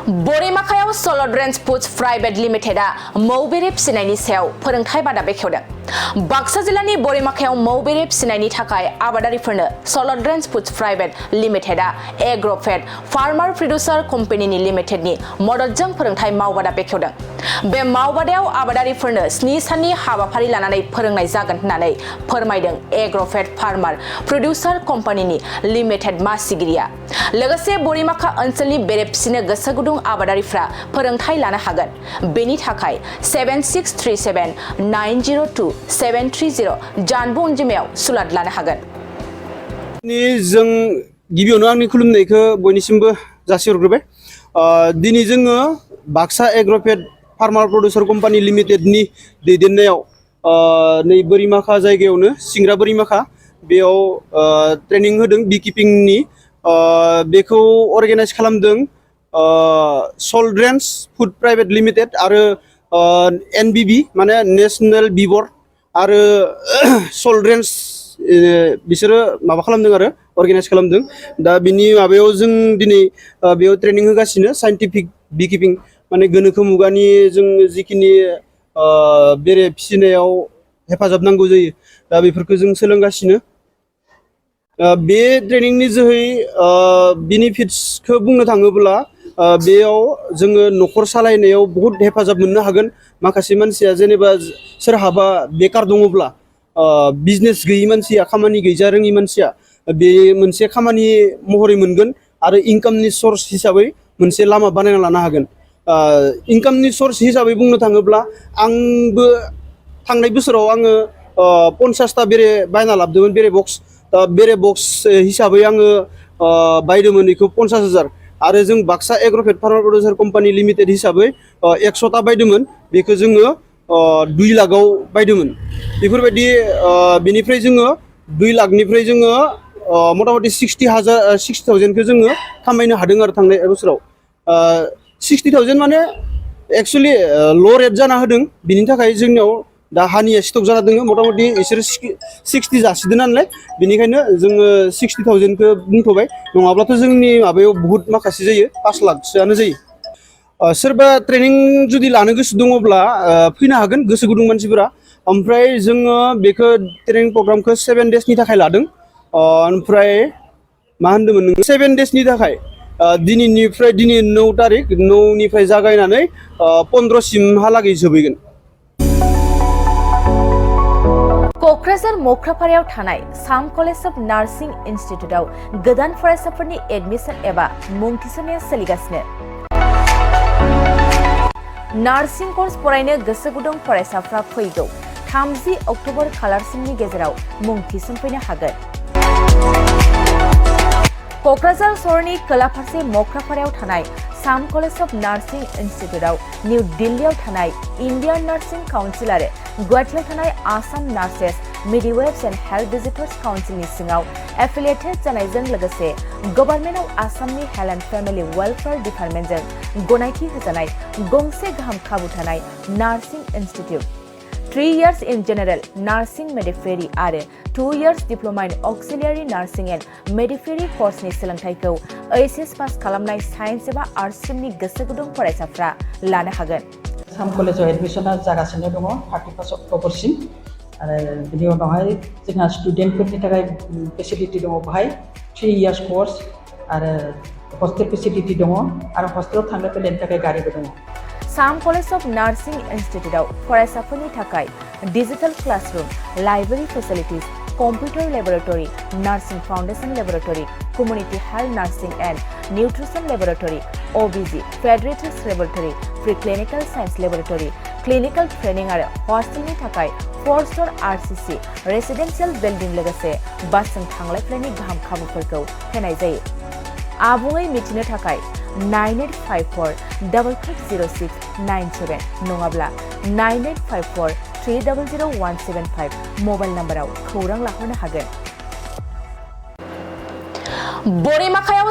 बरिमाखायाव सलड्रेन्स foods private लिमिटेडआ मौ बेरे फिसिनायनि सायाव फोरोंथाय बादा बेखेवदों। बाक्सा जिल्लानि बरिमाखायाव मौ बेरे फिसिनायनि थाखाय आबादारिफोरनो सलड्रेन्स फुड्स प्राइवेट लिमिटेडआ एग्र'फेड फार्मार प्रडिउसार कम्पानिनि लिमिटेडनि मददजों फोरोंथाय मावबादा बेखेवदों। बे मावबादायाव आबादारिफोरनो 7 साननि हाबाफारि लानानै फोरोंनाय जागोन होननानै फोरमायदों एग्र'फेड फार्मार प्रडिउसार कम्पानिनि लिमिटेड मासिगिरिया। लोगोसे बरिमाखा ओनसोलनि बेरे फिसिनो गोसो गुदुं आबादारिफ्रा फोरोंथाय लानो हागोन। बेनि थाखाय 7637 902 730 जानबुं अनजिमायाव सुलाद लानो हागोन। जों गिबियावनो आंनि खुलुमनायखौ बयनिसिमबो जासिहरग्रोबाय। दिनै जोङो Baksa agrofed farmer producer company लिमिटेडनि दैदेननायाव नै बोरिमाखा जायगायावनो सिंग्रा बोरिमाखा बेयाव ट्रेनिं होदों बिकिपिंनि। बेखौ अर्गेनाइज खालामदों सलड्रेन्स फुड प्राइवेट लिमिटेड आरो NBB माने नेशनेल बी बर्ड आरो सलड्रेन्स बिसोरो माबा खालामदों आरो अर्गेनाइज खालामदों। दा बिनि माबायाव जों दिनै बेयाव ट्रेनिं होगासिनो साइन्टिफिक बिकिपिं माने गोनोखो मुगानि जों जिखिनि बेरे फिसिनायाव हेफाजाब नांगौ जायो दा बेफोरखौ जों सोलोंगासिनो। बे ट्रेनिंनि जोहै बेनिफिट्सखौ बुंनो थाङोब्ला बेयाव जोङो न'खर सालायनायाव बहुत हेफाजाब मोननो हागोन। माखासे मानसिया जेनेबा सोरहाबा बेकार दङब्ला बिजनेस गैयि मानसिया खामानि गैजा रोङि मानसिया बे मोनसे खामानि महरै मोनगोन आरो इनकामनि सर्स हिसाबै मोनसे लामा बानायना लानो हागोन। इनकामनि सर्स हिसाबै बुंनो थाङोब्ला आंबो थांनाय बोसोराव आङो 50टा बेरे बायना लाबोदोंमोन बेरे बक्स हिसाबै आङो बायदोंमोन बेखौ 50,000 आरो जों Baksa agrofed farmer producer company limited हिसाबै 100टा बायदोंमोन बेखौ जोङो 2 लाखआव बायदोंमोन। बेफोरबायदि बेनिफ्राय जोङो 2 लाखनिफ्राय जोङो मथा मथि 60,000खौ जोङो खामायनो हादों आरो थांनाय बोसोराव। 60,000 माने एक्सुवेलि ल' रेट जाना होदों बिनि थाखाय जोंनियाव दा हानिया स्टक जाना दङ मथा मथि बिसोरो 60 जासिदों नालाय बेनिखायनो जोङो 60,000खौ बुंथ'बाय। नङाब्लाथ' जोंनि माबायाव बहुत माखासे जायो 5 लाखसोआनो जायो। सोरबा ट्रेनिं जुदि लानो गोसो दङब्ला फैनो हागोन गोसो गुदुं मानसिफोरा। ओमफ्राय जोङो बेखौ ट्रेनिं प्रग्रामखौ 7 डेसनि थाखाय लादों। ओमफ्राय मा होनदोंमोन नोङो 7 डेसनि थाखाय दिनै 9 तारिख 9निफ्राय जागायनानै 15सिमहालागै जोबहैगोन। क'क्राझार मोख्रापारायाव थानाय साम कलेज अफ नार्सिं इन्स्टिट्यूटआव गोदान फरायसाफोरनि एडमिशन एबा मुं थिसननाया सोलिगासिनो। नार्सिं कर्स फरायनो गोसो गुदुं फरायसाफ्रा फैगौ 30 अक्ट'बर खालारसिमनि गेजेराव मुं थिसनफैनो हागोन। क'क्राझार सहरनि खोला फारसे मोख्रापारायाव थानाय साम कलेज अफ नार्सिं इन्स्टिट्यूटआव निउ दिल्लीआव थानाय इन्डियान नार्सिं काउन्सिल आरो गुवाहाटीआव थानाय Assam nurses midwives and health visitors काउन्सिलनि सिङाव एफिलिएटेड जानायजों लोगोसे गभर्नमेन्ट अफ आसामनि हेल्थ एन्ड फेमिलि वेलफेयार डिपार्टमेन्टजों गनायथि होजानाय गंसे गाहाम खाबु थानाय nursing institute. 3 years in general nursing midwifery आरो 2 years diploma in auxiliary nursing and midwifery कर्सनि सोलोंथायखौ HS पास खालामनाय साइन्स एबा आर्ट्स स्ट्रिमनि गोसो गुदुं फरायसाफ्रा लानो हागोन। साम कलेजाव एडमिशना जागासिनो दङ 31 अक्ट'बरसिम आरो बिनि उनावहाय जोंहा स्टुडेन्टफोरनि थाखाय फेसिलिटि दङ बेहाय 3 years कर्स आरो हस्टेल फेसिलिटि दङ आरो हस्टेलाव थांनो फैनायनि थाखाय गारिबो दङ। साम कलेज अफ नार्सिं इन्स्टिट्यूटआव फरायसाफोरनि थाखाय digital classroom, library facilities, computer laboratory, nursing foundation laboratory, community health nursing and nutrition laboratory, OBG, paediatrics laboratory, pre clinical science laboratory, clinical training आरो हस्टेलनि थाखाय 4-star RCC रेसिडेंशियल बिल्डिं लोगोसे बासजों थांलाय फैलायनि गाहाम खाबुफोरखौ होनाय जायो। आबुङै मिथिनो थाखाय 9854-550697 नङाब्ला 9854-300175 मबाइल नाम्बाराव खौरां लाहरनो हागोन। बरिमाखायाव